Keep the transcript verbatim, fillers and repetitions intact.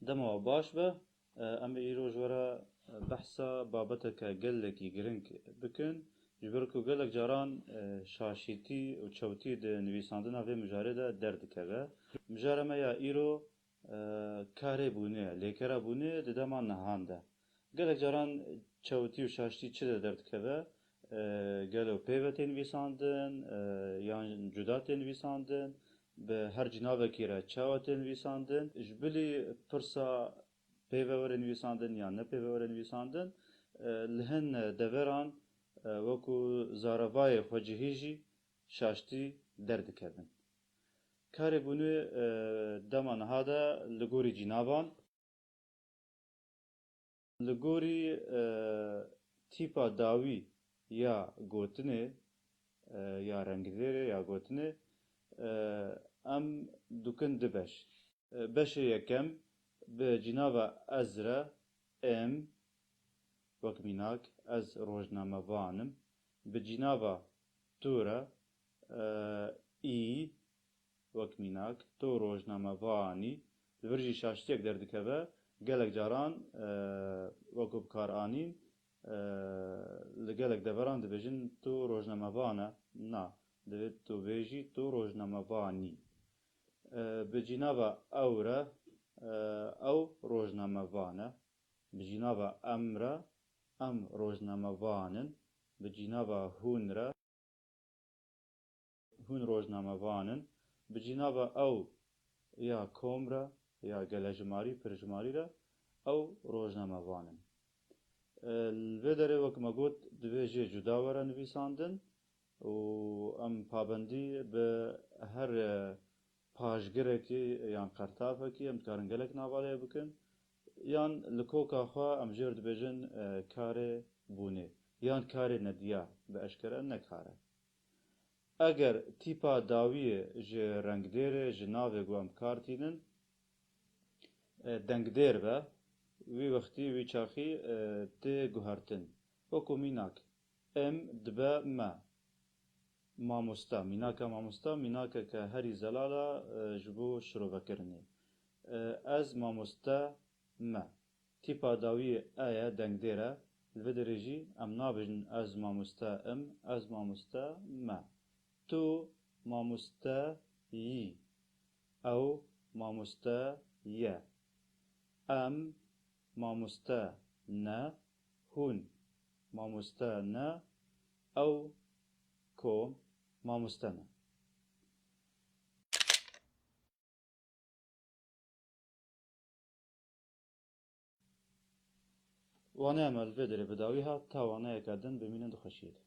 Dema we baş be, e, em ê îro ji we re behsa babeteke gelekî giring bikin, ji ber ku gelek caran, e, şaşîtî û çewtî di nivîsandina vê mijarê de derdikeve. Mijara me ya îro, e, karê bûnê ye, lêkera bûnê di dema nihan de. Gelek caran çewtî û şaştî çi de derdikeve? E, gelo pê ve tê nivîsandin, e, yan cuda tê nivîsandin? Bi her cînavekî re çawa tê nivîsandin? Ji bilî pirsa pê ve were nivîsandin yan ne pê ve were nivîsandin, e, li hin deveran, e, wekû zarevayê xwecihî jî şaştî derdikevin. Karê bûnê, e, dema niha de li gorî cînavan, li gorî, e, tîpa dawî ya gotinê, e, ya rengdêrê ya gotinê, e, em dukin du beş. E, beşê yekem bi cînava ez re, em, wek mînak, ez rojnamevan im, bi cînava tu re, e, î, wek mînak, tu rojnamevan î, li vir jî şaştiyek derdikeve, gelek caran, e, wekû bi kar anîn, e, li gelek deveran dibêjin tu rojnamevan e, na, divê tu bêjî tu rojnamevan î. E, bi cînava ew re, e, ew rojnamevan e. Bi cînava em re, em rojnamevan in. Bi cînava hûn re, hûn rojnamevan in. Bi cînava ew ya kom re, ya gelejimarî, pirjimarî re, ew rojnamevan in. E, li vê derê wek me got, divê jê cuda were nivîsandin û em pabendî bi her, e, paşgirekî yan qertafekî em dikarin gelek nava lê bikin. Yan li koka xwe em jê re dibêjin, e, karê bûnê. Yan karê nediyar, bi eşkere ne kar e. Eger tîpa dawiyê ji rengdêrê, ji navê ku em kar tînin, e, dengdêr be, wî wextî, wî çaxî, e, tê guhertin. Wekû mînak, em dibe me. Mamoste, mînaka mamoste, mînakeke herî zelal e, e, ji bo şirovekirinê. E, ez mamoste me. Tîpa dawiyê e ye, dengdêr e. Li vê derê jî em nabêjin ez mamoste im, ez mamoste me. Tu mamoste yî. Ew mamoste ye. Em mamoste ne. Hûn mamoste ne. Ew kom mamoste ne. Waneya me li vê derê bi dawî hat, ta waneyeke din bimînin di xweşiyê de.